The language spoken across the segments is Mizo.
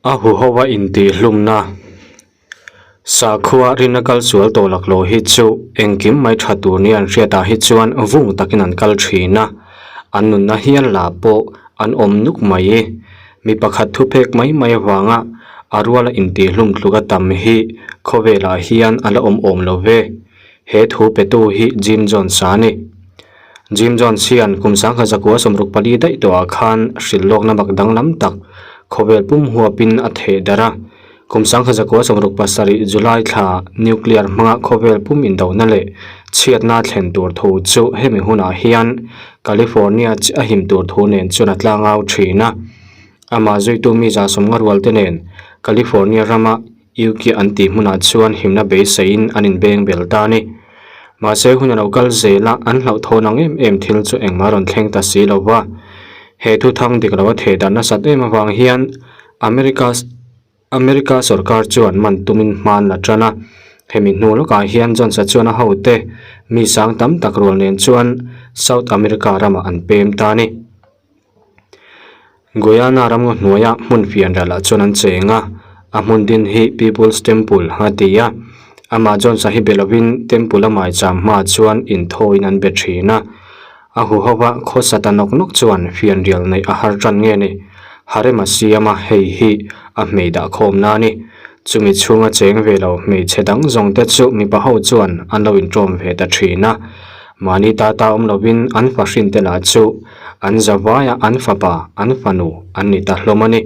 A huhova intihhlumna sakhua rinna kal sual tawh laklawh hi chu engkim mai tha tur nia an hriatah hi chuan vung takin an kal thin a, an nunna hial lah pawh an awm nuk mai. Mi pakhat thuphek mai mai avanga a ruala intihhlum tluk a tam hi khawvelah hian a la awm awm lo ve. He thu petu hi Jim Jones a ni. Jim Jones hian kum 1964 daih tawhah khan hrilh lawkna mak danglam tak khawvel pum huapin a theh darh a. Kum 1967 July thla nuclear hmanga khawvel pum indohna leh chhiatna thlen tur thu chu hemi hunah hian California chi a him tur thu nen chuan a tlangau thin a. Amah zuitu mi 150 rualte nen California rama Yuki an tih hmunah chuan himna beiseiin an inbeng bel ta a ni. Mahse hun a lo kal zel a, an hlauhthawn ang em em thil chu engmah rawn thleng ta si lo va. He thuthang dik lo a theh dan nasat em avang hian America America sorkar chuan man tumin hma an la tan a. Hemi hnu lawkah hian Jones-a chuan a hote mi sang tam tak rual nen chuan South America ramah an pem ta a ni. Guyana ramngaw hnuaia hmun fianrial ah chuan an cheng a, a hmun din hi People's Temple a ti a. Amah Jones-a hi be lovin Temple a maicham hmaah chuan inthawiin an be thin a. A huhova khawsa ta nawk nawk chuan fianrial neih a har tan nge ni? Harem a siam a, hei hi a hmei dah khawmna a ni. Chumi chhunga cheng ve lo hmeichhe dang zawng te chu mipa ho chuan an lo inṭawm ve ta thin a. Mahni ta ta awm lovin an fahrin te lah chu an zavaia an fapa, an fanu an ni ta hlawm a ni.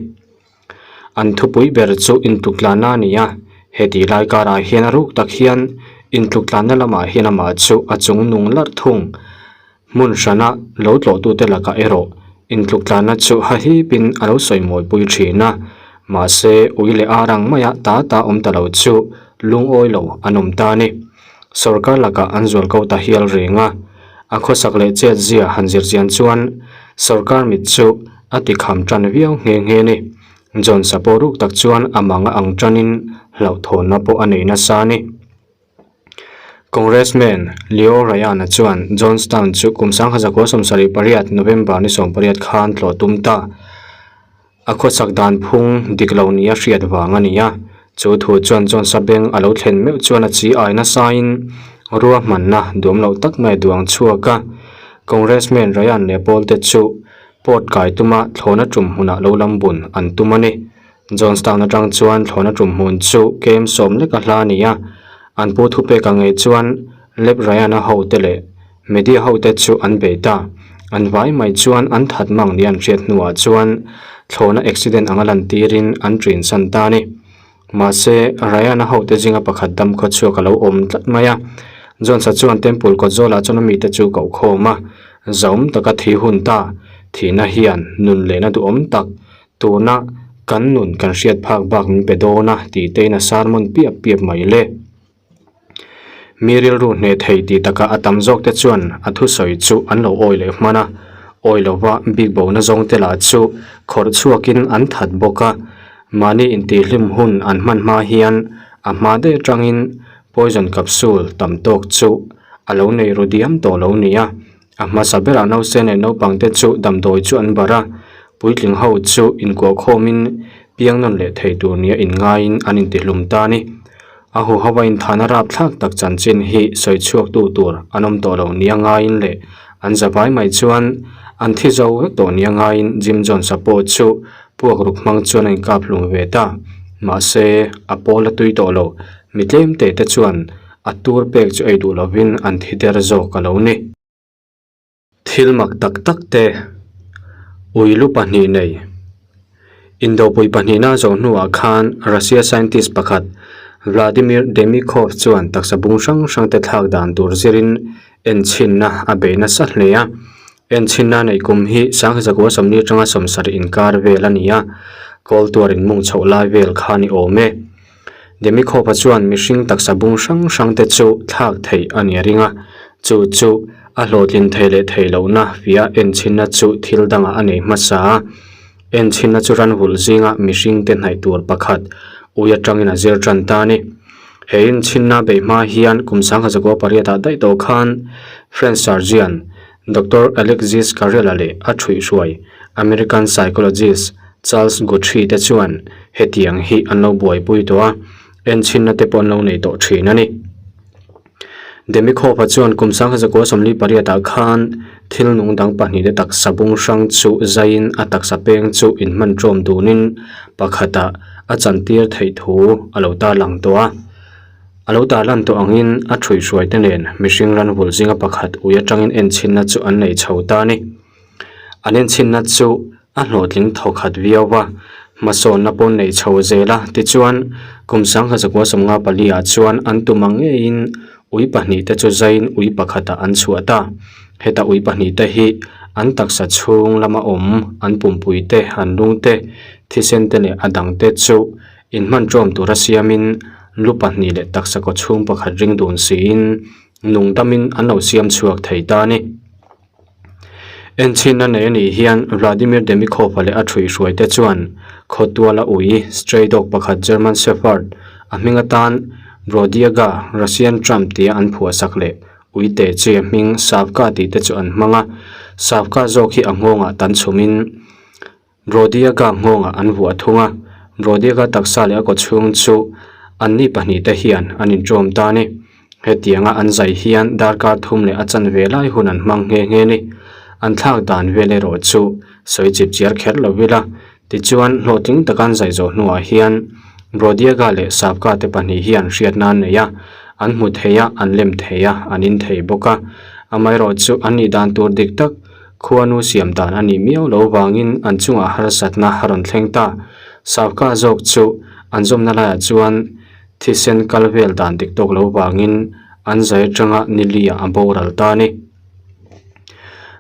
An thupui ber chu intuktlanna a ni a, heti lai karah hian a ruk tak hian intuktlanna lamah hian amah chu a chung nung larh thung. Hmun hrana lo tlawhtute lakah erawh intuktlanna chu hahipin a lo sawi mawipui thin a, mahse ui leh ar ang maia ta ta awm ta lo chu lungawi lo an awm ta a ni. Sorkar lakah an zual ko ta hial reng a, a khawsak leh chet zia han zir chian chuan sorkar mit chu a ti kham tan viau nghe nghe ni. John Sapo ruk tak chuan a mang a ang tanin hlauhthawnna pawh a nei nasa a ni. Congressman Leo Ryan-a chuan Johnstown chu kum 1978 November ni 18 khan tlawh tum ta. A khawsak dan phung dik lo nia hriat vang a ni a, chu thu chuan Jones-a beng a lo thlen meuh chuan a chi ai nasain ruahmanna duam loh tak mai a duang chhuak a. Congressman Ryan leh Paul te chu port kai tuma thlawhna tum hmunah lo lam bun an tum a ni. Jonestown atang chuan thlawhna tum hmun chu kem sawm lek a hla a ni a, an pu thupek ang ngei chuan Lep Ryan-a hote leh Media hote chu an bei ta. An vai mai chuan an that mang ni an hriat hnuah chuan thlawhna accident anga lantirin an ṭin san ta a ni. Mahse, Ryan-a hote zinga pakhat dam khaw chhuak a lo awm tlat mai a. Jones-a chuan Temple kawt zawlah chuan a mite chu koh khawm a, Zauhawm taka thi hun ta, thihna hian nun lehna duhawm tak, tuna kan nun kan hriat phak bak min pe dawn a tih tein a sermon piap piap mai le. Mi rilru hneh thei tih takah a tam zawk te chuan a thusawi chu an lo awi leh hman a, awi lova bik bona zawng te lah chu khawrh chhuakin an that bawk a. Mahni intihhlim hun an hman hma hian a hma daih atangin poison capsule tam tawk chu a lo nei ru diam tawh lo nia. A hmasa berah nausên leh naupangte chu damdawi chu an barh a, puitling ho chu inkuah khawmin piang nawn leh thei tur nia inngaiin an intihlum ta a ni. A huhova inthahna rapthlak tak chanchin hi sawi chhuaktu tur an awm tawh lo nia ngaiin leh an zavai mai chuan an thi zo vek tawh nia ngaiin Jim Jones-a pawh chu puak ruk hmang chuan a inkap hlum ve ta. Mahse, a pawl a tui tawh lo. Mi tlem te te chuan A tur pek chu ei duh lovin an thi der zawk a lo ni. Thil mak tak tak te, ui lu pahnih nei. Indopui pahnihna zawh hnuah khan Russia scientist pakhat Vladimir Demikhov chuan taksa bung hrang hrang te thlak dan tur zirin enchhinna a bei nasa hle a. Enchhinna neih kum hi Sangzakua sawmli atanga sawmsarih inkar vel a ni a, kawl tuar inmung chhoh lai vel kha ni awm e. Demikhova chuan mihring taksa bung hrang hrang te chu thlak theih a ni a ring a, chu chu a hlawhtlin thei leh thei lohna fia enchhinna chu thil dangah a nei hmasa a. Enchhinna chu ranvulh zinga mihring te hnaih tur pakhat ui atangin a zir tan ta a ni. He inchhinna beih hma hian kum 1900 pariatah daih tawh khan French surgeon Doctor Alexis Carrel-a leh a thuihhruai American psychologist. Charles Guthrie te chuan hetiang hi an lo buaipui tawh a, enchhinna te pawh an lo nei tawh thin a ni. Demikhova chuan kum 1948 ah khan thil nung dang pahnihte taksa bung hrang chu zaiin a taksa peng chu inhman ṭawm dunin pakhatah a chantir theih thu a lo tarlang tawh a. A lo tarlan tawh angin a ṭhuihhruaite nen mihring ranvulh zinga pakhat ui aṭangin enchhinna chu an nei chho ta a ni. An enchhinna chu a hlawhtling thawkhat viau va, hmasawnna pawh nei chho zel a, tichuan kum 1954 ah chuan an tum ang ngeiin ui pahnihte chu zaiin ui pakhatah an chhuah ta. Heta ui pahnihte hi an taksa chhung lama awm an pumpui te, an lung te, thisen te leh a dangte chu inhman ṭawm tura siamin lu pahnih leh taksa kaw chhung pakhat ring dun siin nungdamin an lo siam chhuak thei ta a ni. Enchhinna nei a nih hian Vladimir Demikhov-a leh a ṭhuihhruaite chuan khawtuala ui, stray dog pakhat German Shepherd, a hming atan Brodiaga, Russian Trump tia an phuahsak leh ui teh chi a hming Savka tih te chu an hmang a, Savka zawk hi a nghawngah tan chhumin Brodiaga nghawngah an vuah thung a, Brodiaga taksa leh a kawchhung chu anni pahnihte hian an inṭawm ta a ni. Hetianga an zai hian darkar thum leh a chanve lai hun an hmang nghe nghe ni. An thlak dan vel erawh chu sawi chip chiar kher lo ila, tichuan hlawhtling taka an zai zawh hnuah hian Brodiaga leh Savka te pahnih hian hriatna an nei a, an hmu thei a, an lem thei a, an in thei bawk a. Amaherawhchu an nih dan tur dik tak Khuanu siam dan a nih miau lo vangin an chungah harsatna a rawn thleng ta. Savka zawk chu an zawmna laiah chuan thisen kal vel dan dik tawk lo vangin an zai atanga nili-ah a boral ta a ni.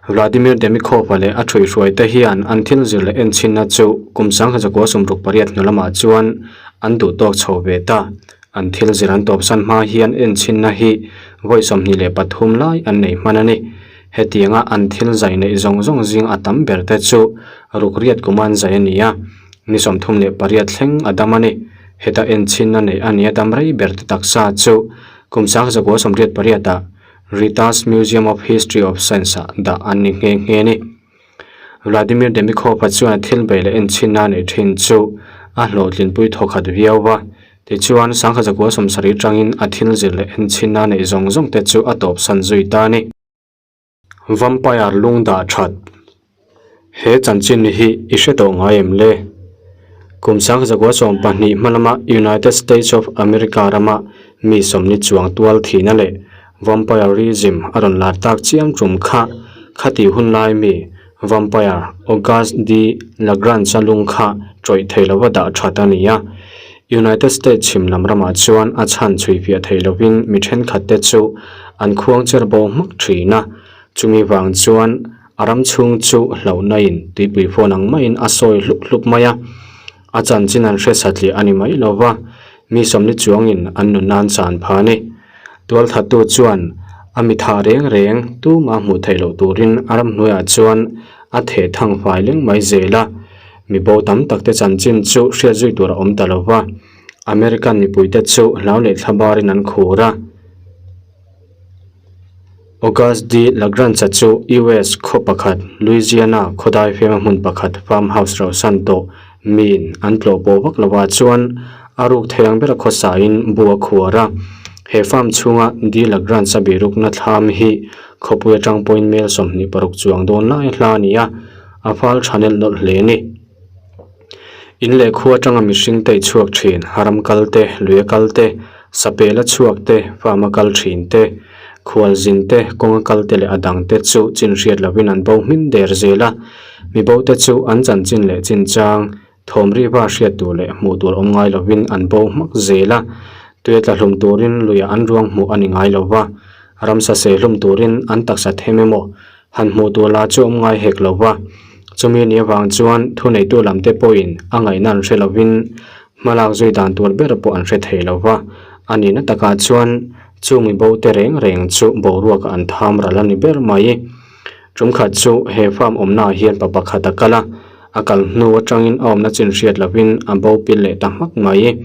Vladimir Demikhov-a leh a ṭhuihhruaite hian an thil zir leh enchhinna chu kum 1968 hnu lamah chuan an duh tawk chho ve ta. An thil zir an tawpsan hma hian enchhinna hi vawi 23 lai an nei hman a ni. Hetianga an thil zai neih zawng zawng zing a tam ber te chu rukriat kuma an zai a ni a, ni 38 thleng a dam a ni. Heta enchhinna neih a nia dam rei ber te taksa chu kum 1988 ah Rita's Museum of History of Science ah dah an ni nghe nghe a ni. Vladimir Demikhov-a chuan a thil bei leh enchhinna a neih thin chu a hlawhtlinpui thawkhat viau va, tichuan 1970 atangin a thil zir leh enchhinna a neih zawng zawng te chu a tawpsan zui ta a ni. Vampire lung dah that. He chanchin hi i hre tawh ngai em le? Kum 1912 hma lama United States of America rama mi sawmni chuang tual thihna leh vampireism a rawn lar tak chiam tum kha khati hun lai mi vampire Auguste de Lagrange-a lung kha tawih thei lova dah that a ni a. United States chhim lam ramah chuan a chhan chhuifiah thei lovin mi thenkhat te chu an khuang cher bo hmak thin a, chumi vang chuan a ram chhung chu hlauhna in tuipui fawn ang maiin a sawi hlup hlup mai a, a chanchin an hre satliah a ni mai lo va, mi sawmni chuangin an nunna an chan pha a ni. Tualthattu chuan a mi thah reng reng tumah hmuh theih loh turin a ramhnuaiah chuan a theh thang fai leng mai zel a, mi bo tam tak te chanchin chu hriat zui tur a awm ta lo va, American mipuite chu hlau leh thla barin an khur a. Auguste de Lagrange-a chu US khaw pakhat Louisiana khawdai fema hmun pakhat farm house rauhsan tawh miin an tlawh pawh vak lovah chuan a ruk thei ang bera khawsain bu a khuar a. He farm chhunga de Lagrange-a birukna thlam hi khawpui atang pawhin mel 26 chuang dawn lai hla a ni a, a fal tha nelh nawlh hle a ni. In leh khua atanga mihring te chhuak thin, ram kal te, lui a kal te, sapel a chhuak te, farm a kal thin te, khual zin te, kawng a kal te leh a dang te chu chin hriat lovin an bo hmin der zel a. Mi bo te chu an chanchin leh chinchang, thawm riva hriat tur leh hmuh tur awm ngai lovin an bo hmak zel a. Tuia tla hlum turin luiah an ruang hmuh a ni ngai lo va, ramsa seh hlum turin an taksa them emaw Han hmuh tur lah chu awm ngai hek lo va, chumi ni avang chuan thuneitu lam te pawhin a ngaihna an hre lovin hmalak zui dan tur ber pawh an hre thei lo va, a nihna takah chuan chung mi bo te reng reng chu boruakah an tham ral a ni ber mai. Tumkhat chu he farm awmnaah hian pa pakhat a kal a, a kal hnu atangin a awmna chin hriat lovin a bo pil leh ta hmak mai.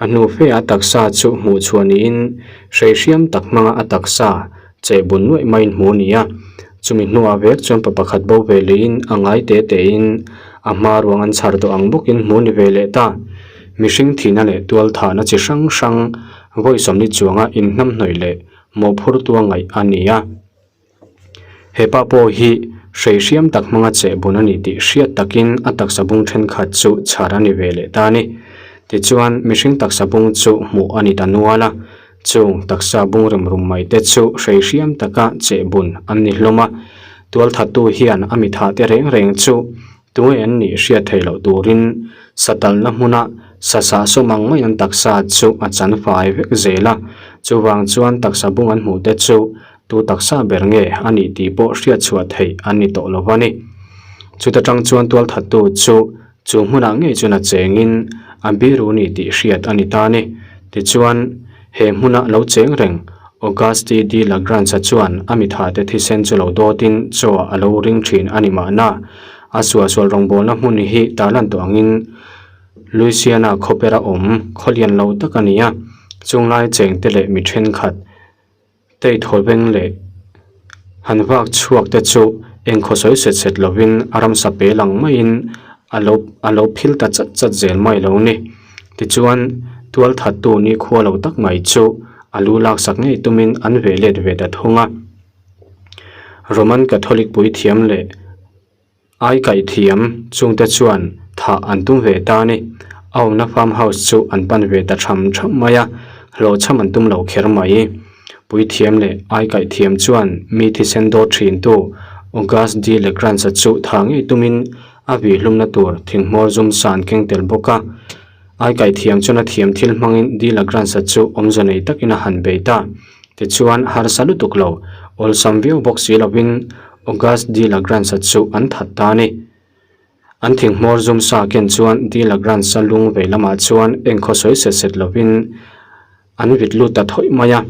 A hnu fe a taksa chu hmuh chhuah niin hrei hriam tak hmanga a taksa cheh bun nuaih maiin hmu a ni a. Chumi hnuah vek chuan pa pakhat bo ve leiin a ngai te tein A hma ruang an chhar tawh ang bawkin hmuh ni ve leh ta. Mihring thihna leh tual thahna chi hrang hrang vawi sawmli chuanga inhnamhnawih leh mawhphurtu a ngaih a ni a. He pa pawh hi hrei hriam tak hmanga cheh bun a ni tih hriat takin a taksa bung thenkhat chu chhar a ni ve leh ta a ni. Tichuan, mihring taksa bung chu hmuh a ni ta nual a, chung taksa bung rem rum mai te chu hrei hriam taka cheh bun an ni hlawm a. Tualthattu hian a mitha te reng reng chu Tunge an nih hriat theih loh turin satalna hmuna sasa sawm ang mai an taksa chu a chan fai vek zel a, chuvang chuan taksa bung an hmuh te chu tu taksa ber nge a nih tih pawh hriat chhuah theih an ni tawh lo a ni. Chuta tang chuan tualthattu chu chu hmunah ngei chuan a chengin a biru ni tih hriat a ni ta a ni. Tichuan he hmuna lo cheng reng Auguste de Lagrange-a chuan a mithate thisen chu lo dawtin chaw a lo ring thin a ni mahna. A suahsual rawngbawlna hmun hi tarlan tawh angin Louisiana khawpera awm khawlian lo tak a ni a, chunglai chengte leh mi thenkhat tei thawveng leh han vak chhuak te chu engkhaw sawi set set lovin a ramsa pe lang maiin a lo a lo phil ta chat chat zel mai lo ni. Tichuan, tualthattu nikhua lo tak mai chu a lu laksak ngei tumin an ve let ve ta thung a. Roman Catholic puithiam leh ai kaihthiam chungte chuan thah an tum ve ta a ni. A awmna farm house chu an pan ve ta tham tham mai a, hlawhchham an tum lo kher mai. Puithiam leh ai kaihthiam chuan mi thisen dawt thintu Auguste de Lagrange-a chu thah ngei tumin a vihhlumna tur thinghmawr zum san keng tel bawk a. Ai kaihthiam chuan a thiam thil hmangin de Lagrange-a chu awmze nei takin a han bei ta. Tichuan, harsa lutuk lo, awlsam viau bawk si lovin Auguste de Lagrange-a chu an that ta a ni. An thinghmawr zum sa ken chuan de Lagrange-a lung vei lamah chuan engkhaw sawi set set lovin an vit lut ta thawih mai a.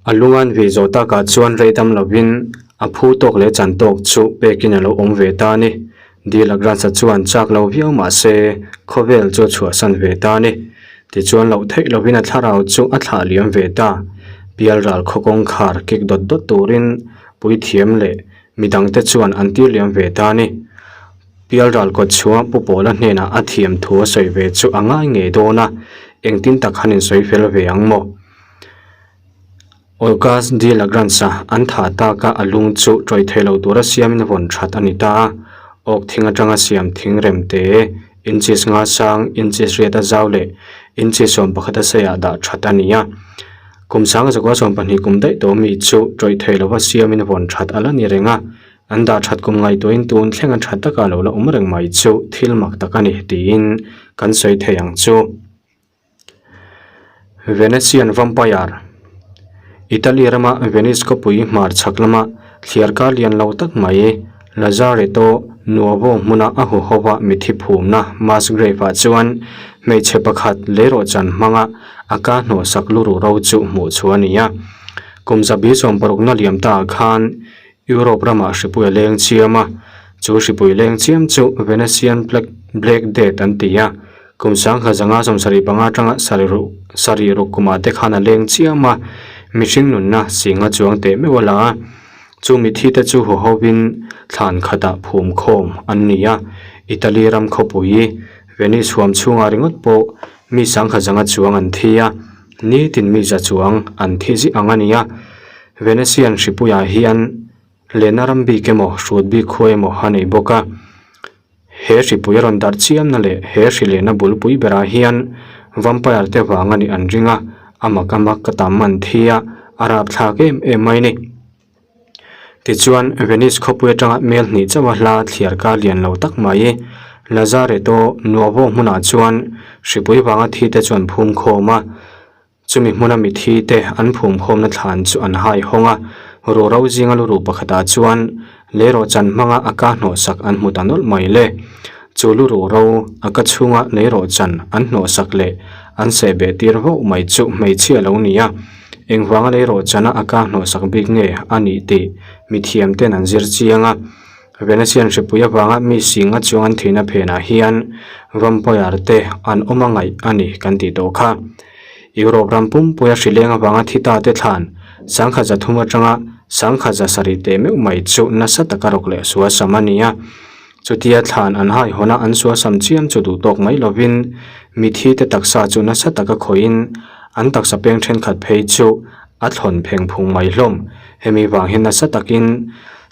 A lungan vih zawh takah chuan rei dam lovin a phu tawk leh chan tawk chu pekin a lo awm ve ta a ni. De Lagrange-a chuan chak lo viau mah se khawvel chu a chhuahsan ve ta a ni. Tichuan loh theih lovin a thlarau chu a thlah liam ve ta. Pialral khaw kawngkhar kik dawt dawt turin puithiam leh midangte chuan an tir liam ve ta a ni. Pialral kawt chhuah Pu Pawla hnenah a thiam thu a sawi ve chu a ngai ngei dawn a, engtin tak han insawi fel ve ang maw? August de Lagrange-a an thah taka a lung chu tawih thei lo tura siamin vawn that a ni ta a. Awk thing atanga siam thing rem te, inches nga sang, inches riat a zau leh inches 11 a seiah dah that a ni a. Kum sang zakua 12 kum daih tawh mi chu tawih thei lova siamin vawn that a la ni reng a. An dah that kum ngaihtuahin tun thleng a tha taka lo la awm reng mai chu thil mak tak a ni tiin kan sawi thei ang chu. Venetian Vampire, Italy rama Venice khawpui hmar chhak lama thliarkar lian lo tak mai Lazzaretto Nuovo hmuna a huhova mithi phumna mass grave ah chuan hmeichhe pakhat leirawhchan hmanga a ka hnawhsak luruh ro chu hmuh chhuah a ni a. Kum zabi sawmparukna liam ta ah khan Europe ramah hripui a leng chiam a, chu hripui leng chiam chu Venetian Black Death an ti a. Kum sangha zanga 75 atanga sarih ruk kumah te khan a leng chiam a, mihring nunna singa chuang teh meuh a la a. Chu mithi te chu huhovin thlan khatah phum khawm an ni a, Italy ram khawpui Venice huam chhungah ringawt pawh mi sangha zanga chuang an thi a, nitin mi za chuang an thi zih ang a ni a. Venetian hripuiah hian lehna ram bik emaw hrut bik khua emaw a nei bawk a. He hripui a rawn darh chiamna leh he hri lehna bulpui berah hian vampire te vang a nih an ring a, a mak a mak ka tam an thi a, a rapthlak em em mai ni. Tichuan, Venice khawpui atanga mel hnih chauha hla thliar kar lian lo tak mai Lazzaretto Nuovo hmunah chuan hripui vanga thi te chu an phum khawm a, Chumi hmuna mithi te an phumkhawmna thlan chu an hai hawng a, ruhro zinga luruh pakhatah chuan leirawhchan hmanga a ka hnawhsak an hmu ta nawlh mai le. Chu luruhro a ka chhunga leirawhchan an hnawhsak leh an sehbeh tir vauh mai chu hmeichhia lo ni a, engvanga leirawhchana a ka hnawhsak bik nge a nih tih mithiam ten an zir chiang a. Venetian hripui avanga mi singa chuang an thihna phenah hian vampire te an awm a ngaih a ni kan tih tawh kha. Europe ram pumpuia hrileng avanga thi ta te thlan sangkhat 300 atanga sangkhat 700 teh meuh mai chu nasa taka rawk leh sual sam a ni a. Chutia thlan an hai hawn a an suasam chiam chu duh tawk mai lovin mithi te taksa chu nasa taka khawihin an taksa peng thenkhat phei chu a thlawn pheng phung mai hlawm. Hemi vang hian nasa takin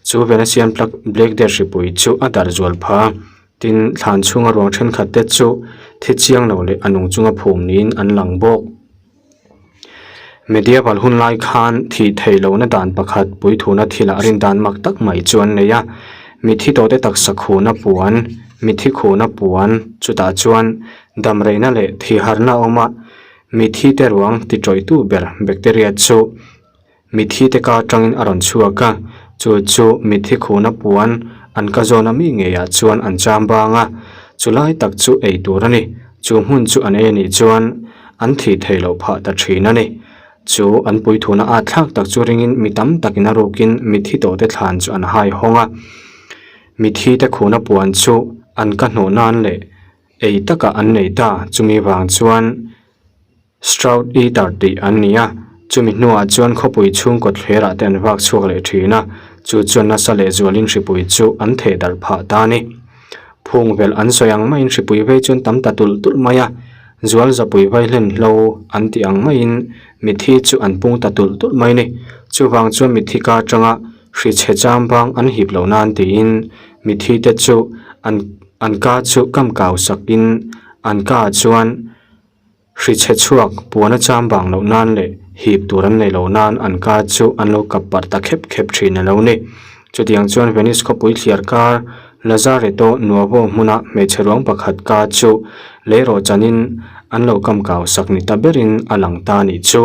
chu Venetian Black Death hripui chu a darh zual pha. Tin, thlan chhunga ruang thenkhat te chu thi chiang lo leh a nung chunga phum niin an lang bawk. Medieval hun lai khan thih theih lohna dan pakhat puithuna thilah rin dan mak tak mai chu an nei a, mithi tawhte taksa khuhna puan, mithi khuhna puan, chutah chuan damreihna leh thihharna a awm a, mithi te ruang ti tawihtu ber bacteria chu Mitthi te ka atangin a rawn chhuak a, chu chu mitthi khuhna puan an ka zawn a mi ngeiah chuan an cham bang a, chu lai tak chu ei tur a ni. Chu hmun chu an ei a nih chuan an thih theih loh phah ta thin a ni. Chu an puithuna at thlak tak chu ringin mi tam takin a rukin mitthi tawhte thlan chu an hai hawng a, mitthi te khuhna puan chu an ka hnawh nan leh ei takah an nei ta, chumi vang chuan Stroud Eater tih an ni a, chumi hnuah chuan khawpui chhungkaw thlerah te an vak chhuak leh thin a, chu chuan nasa leh zualin hripui chu an theh darh phah ta a ni. Phung velh an sawi ang maiin hripui vei chuan tam ta tulh tulh mai a, zual zapui vai hlen hlo an tih ang maiin mithi chu an pung ta tulh tulh mai a ni. Chuvang chuan mithi ka atanga hri chhe cham bang an hip loh nan tiin mithi te chu an an ka chu kam kau sakin an ka ah chuan Hri chhe chhuak puan a cham vang loh nan leh hip tur an nei loh nan an ka chu an lo kap parh ta khep khep thin a lo ni. Chutiang chuan Venice khawpui thliar kar Lazaretto Nuovo hmuna hmeichhe ruang pakhat ka chu leirawh chanin an lo kam kau sak ni ta berin a lang ta nih chu.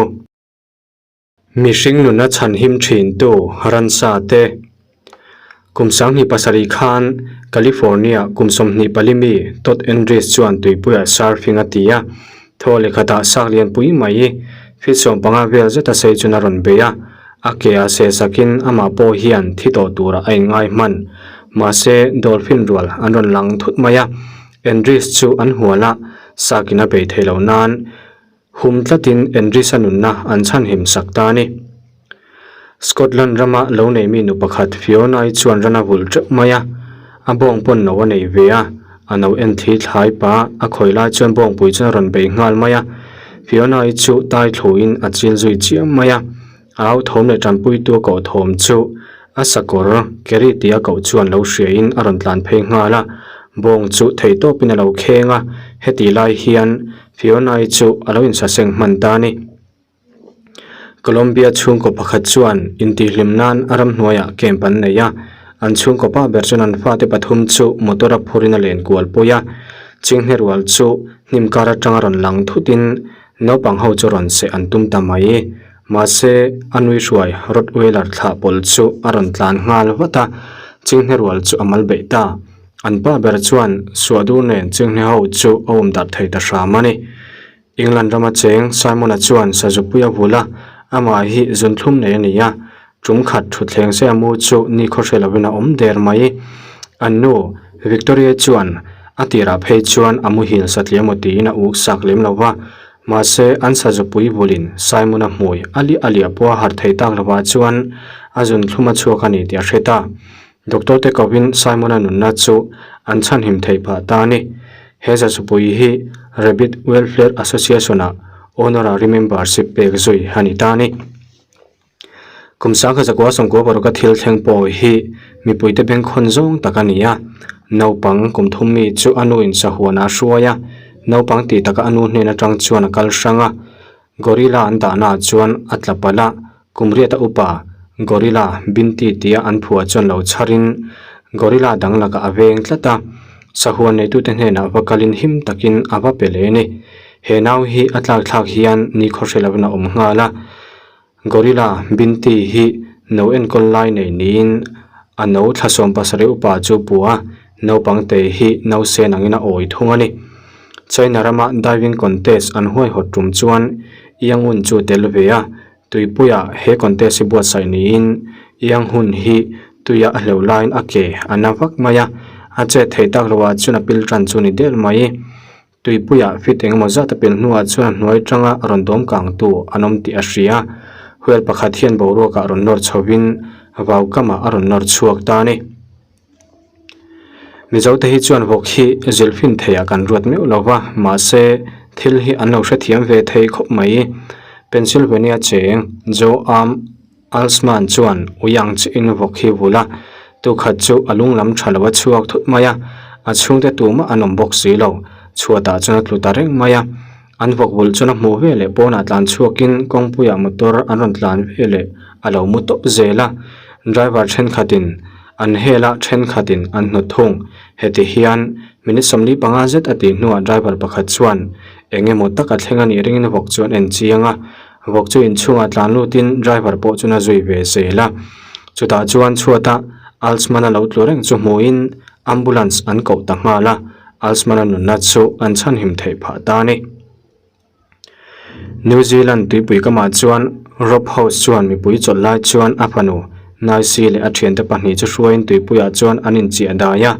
Mihring nuna chhanhim thintu ransa te. Kum 27 khan California kum 24 mi Todd Andrews chuan tuipuiah surfing a ti a, thaw lehkhatah sak lianpui mai feet 15 vel zeta sei chuan a rawn bei a, a ke ah seh sakin amah pawh hian thi tawh turah a inngai hman. Mahse, dolphin rual an rawn lang thut mai a, Andrews chu an hual a, sakin a bei theih loh nan Hum tlatin Andrisa nunna an chhanhim sak ta a ni. Scotland rama lo nei mi nu pakhat Fiona-i chuan ran a vulh teuh mai a, a bawng pawn no a nei ve a, a no en thli thlai pah a khawi lai chuan bawngpui chuan a rawn bei nghal mai a, Fiona-i chu tai thluin a chil zui chiam mai a, A au thawm leh tanpuitu a koh thawm chu a sakawr Kerry tih a koh chuan lo hriain a rawn tlan phei nghal a, bawng chu thei tawpin a lo kheng a, hetih lai hian Fiona-i chu a lo insaseng hman ta a ni. Colombia chhungkaw pakhat chuan intihhlim nan a ramhnuaiah camp an nei a, an chhungkaw pa ber chuan an fate pathum chu motor a phurin a len kual pui a, chinghne rual chu hnim kar atanga rawn lang thutin Naupang ho chu rawn seh an tum ta mai. Mahse, a nui hruai Rottweiler thlah pawlh chu a rawn tlan nghal vat a, chinghne rual chu a mal beih ta. An pa ber chuan suahdur nen chinghne ho chu a awm darh thei ta hram a ni. England rama cheng Simon-a chuan sazupui a vul a, amah hi zunthlum nei a ni a, tum khat thutthleng se a mu chu ni khawhre lovin a awm der mai. An nu Victoria chuan a tirah phei chuan a muhil satliah emaw tiin a uk sak lem lo va, mahse an sazupui vulin Simon-a hmui a liah a liah pawh a harh thei tak lovah chuan a zunthlum a chhuak a ni tih a hre ta. Doctor te kovin Simon-a nunna chu an chhanhim theih phah ta a ni. He sazupui hi Rabbit Welfare Association-ah honorary membership pek zui a ni ta a ni. Kum sangkhat zakua sawmkua paruk a thil thleng pawh hi mipuite bengkhawn zawng tak a ni a, naupang kum thum mi chu a nu in sahuan ah a hruai a, naupang tih takah a nu hnen atang chuan a kal hrang a, gorilla an dahna ah chuan a tla palh a, kum riata upa gorilla Binti tia an phuah chuan lo chharin gorilla dang lakah a veng tlat a, sahuan neitute hnenah va kalin him takin a va pe leh a ni. He nau hi a tlak thlak hian ni khawhre lovin a awm nghal a. Gorilla Binti hi no enkawl lai nei niin a no thla 17 upa chu pu a, naupang te hi no sen angin a awi thung a ni. China rama diving contest an huaihawt tum chuan Yangon chu tel ve a, tuipuiah he contest hi buatsaih niin Yanghun hi tuia a hleuh laiin a ke a na vak mai a, a chet theih tak loah chuan a pil tan chu ni der mai. Tuipuiah fit engemaw zat a pel hnuah chuan a hnuai tanga rawn dawm kangtu an awm tih a hria. Huel pakhat hian boruakah rawn nawr chhovin vau kamah a rawn nawr chhuak ta a ni. Mizote hi chuan vawk hi zilhfin theiah kan ruat meuh lo va, mahse thil hi an lo hrethiam ve thei khawp mai. Pennsylvania cheng Joe Arm Alsman chuan ui ang chiin vawk hi vul a, tukhat chu a lung lam tha lo a chhuak thut mai a, a chhungte tumah an awm bawk si lo, chhuatah chuan a tlu ta reng mai a. An vawk vulh chuan a hmuh ve leh pawnah tlan chhuakin kawngpuiah motor an rawn tlan ve leh a lo mu tawp zel a, driver thenkhatin an hel a thenkhatin an hnawt thung. Heti hian minute 45 zet a tih hnuah driver pakhat chuan eng emaw tak a thleng a nih ringin vawk chu an en chiang a, vawk chu inchhungah tlan lutin driver pawh chuan a zui ve zel a. Chutah chuan chhuata Alsman a lo tlu reng chu hmuhin ambulance an koh ta nghal a. Alsman-a nunna chu an chhanhim theih phah ta a ni. New Zealand tuipui kamah chuan Rob House chuan mipui chawlh lai chuan a fanu Naisi leh a thiante pahnih chu hruaiin tuipuiah chuan an inchiah dai a.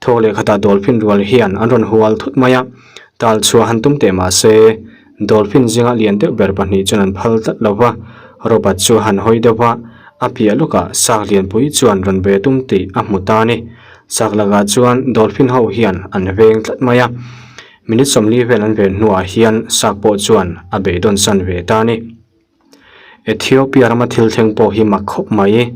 Thawk leh khatah dolphin rual hian an rawn hual thut mai a, tal chhuah han tum teh mah se dolphin zinga lian deuh ber pahnih chuan an phal tlat lo va. Robert chu han hawi deuh va, a piah lawkah sak lianpui chuan rawn ve tum tih a hmu ta a ni. Sak lakah chuan dolphin ho hian an veng tlat mai a, minute 40 vel an ven hnuah hian sak pawh chuan a beidawn san ve ta a ni. Ethiopia rama thil thleng pawh hi mak khawp mai.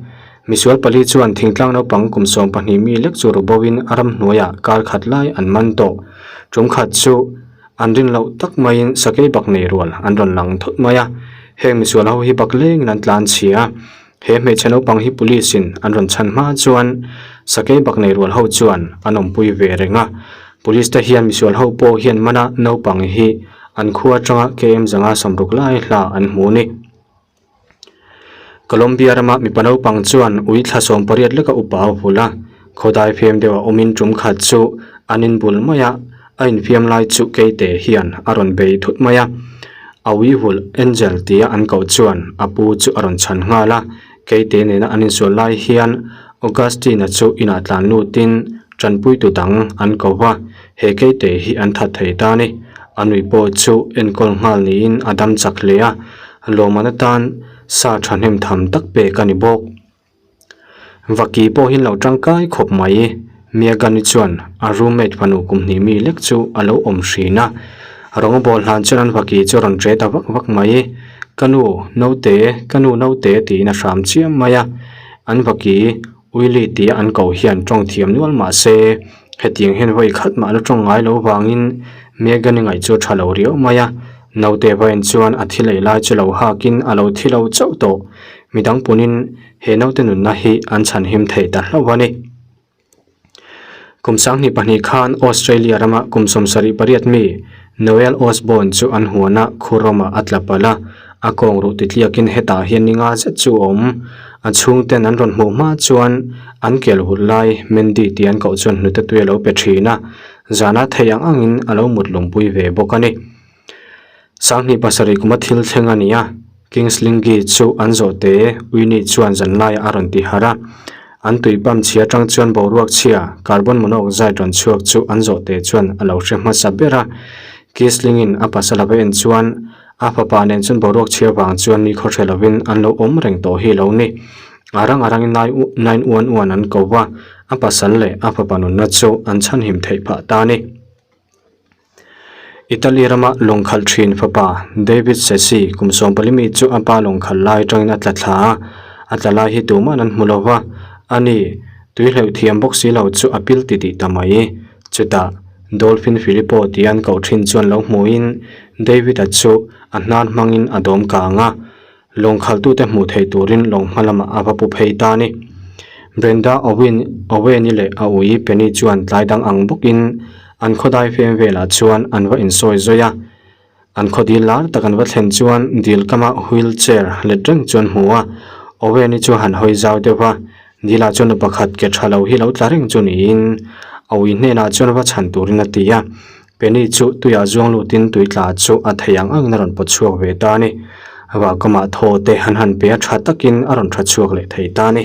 Misual pali chuan thingtlang naupang kum 12 mi lek chu rubo in a ramhnuaiah kar khat lai an man tawh. Tum khat chu an rin loh tak maiin sakei bak nei rual an rawn lang thut mai a, heng misual ho hi bak lengin an tlan chhia. He hmeichhe naupang hi police in an rawn chhan hma chuan sakei bak nei rual ho chuan an awmpui ve reng a. Police te hian misual ho pawh hian mana naupang hi an khua atanga KM zanga sawmruk lai hla an hmu ni. Colombia rama mipa naupang chuan ui thla 18 leka upa a vul a, khawdai fem deuh a awmin tum khat chu an inbul mai a, a infiam lai chu keite hian a rawn bei thut mai a. A ui vulh Angel tia an koh chuan a pu chu a rawn chhan nghal a, keite nena an insual lai hian Augustine-a chu inah tlan lutin tanpuitu dang an ko va, he keite hi an that thei ta a ni. A nui pawh chu enkawl nghal niin a dam chak hle a, lawmman atan sa thahnem tham tak pek a ni bawk. Vaki pawh hi an lo tangkai khawp mai. Megan-i chuan a roommate fanu kum hnih mi lek chu a lo awm hrin a. Rawng a bawl hlan chuan an vaki chu a rawn ṭe ta vak vak mai. Ka nu, naute, ka nu naute tiin a hram chiam mai a. An vaki Willie tia an koh hian ṭawng thiam nual mah se, hetiang hian vawi khat mah la ṭawng ngai lo vangin Megan-i ngaih chu a ṭha lo riau mai a. Naute vawiin chuan a thi lei lai chu lo hakin a lo thi lo chauh tawh. Midang punin he naute nunna hi an chhanhim thei ta hlauh a ni. Kum 22 khan Australia rama kum 78 mi Noel Osborne chu an huana Khurramah a tla palh a, a kawng ruh titliakin hetah hian ni nga zet chu a awm. A chhungten an rawn hmuh hma chuan an kel hul lai Mandy tih an koh chuan hnute tui a lo pe thin a, zana thei ang angin a lo mut lungpui ve bawk a ni. 27 kuma thil thleng a ni a, Kingslingi chu an zawh te Winnie chuan zanlaiah a rawn ti harh a. An tui pump chhia atang chuan boruak chhia, carbon monoxide rawn chhuak chu an zawh te chuan a lo hre hmasa ber a. Kislingin a pasal a va en chuan a fapa nen chuan boruak chhia vang chuan ni khawhre lovin an lo awm reng tawh hi lo ni. A rang a rangin nine one one an ko va, a pasal leh a fapa nunna chu an chhanhim theih phah ta a ni. Italy rama lawng khalh thin fapa David Sessi kum 14 mi chu a pa lawng khalh lai atangin a tla thla a, a tla lai hi tumah an hmu lo va, ani tui hleuh thiam bawk si lo chu a pil ti tih ta mai. Chutah Dolphin Filippo tih an koh thin chuan lo hmuhin David-a chu a hnar hmangin a dawm kang a, Lawng khalhtute hmuh theih turin lawng hma lamah a va pu phei ta a ni. Brenda Owen Owen-i leh a ui Penny chuan tlai dang ang bawkin an khawdai fem velah chuan an va insawi zawi a. An khaw dil lar tak an va thlen chuan dil kama wheel chair let reng chuan hmu a. Owen-i chu han hawi zau deuh va, dilah chuan nu pakhat ke tha lo hi lo tla reng chu niin a ui hnenah chuan va chhan turin a ti a. Penny chu tuiah zuang lutin tui tla chu a thei ang angin a rawn pawt chhuak ve ta a ni. Vaukamah thaw te han han pe a tha takin a rawn tha chhuak leh thei ta a ni.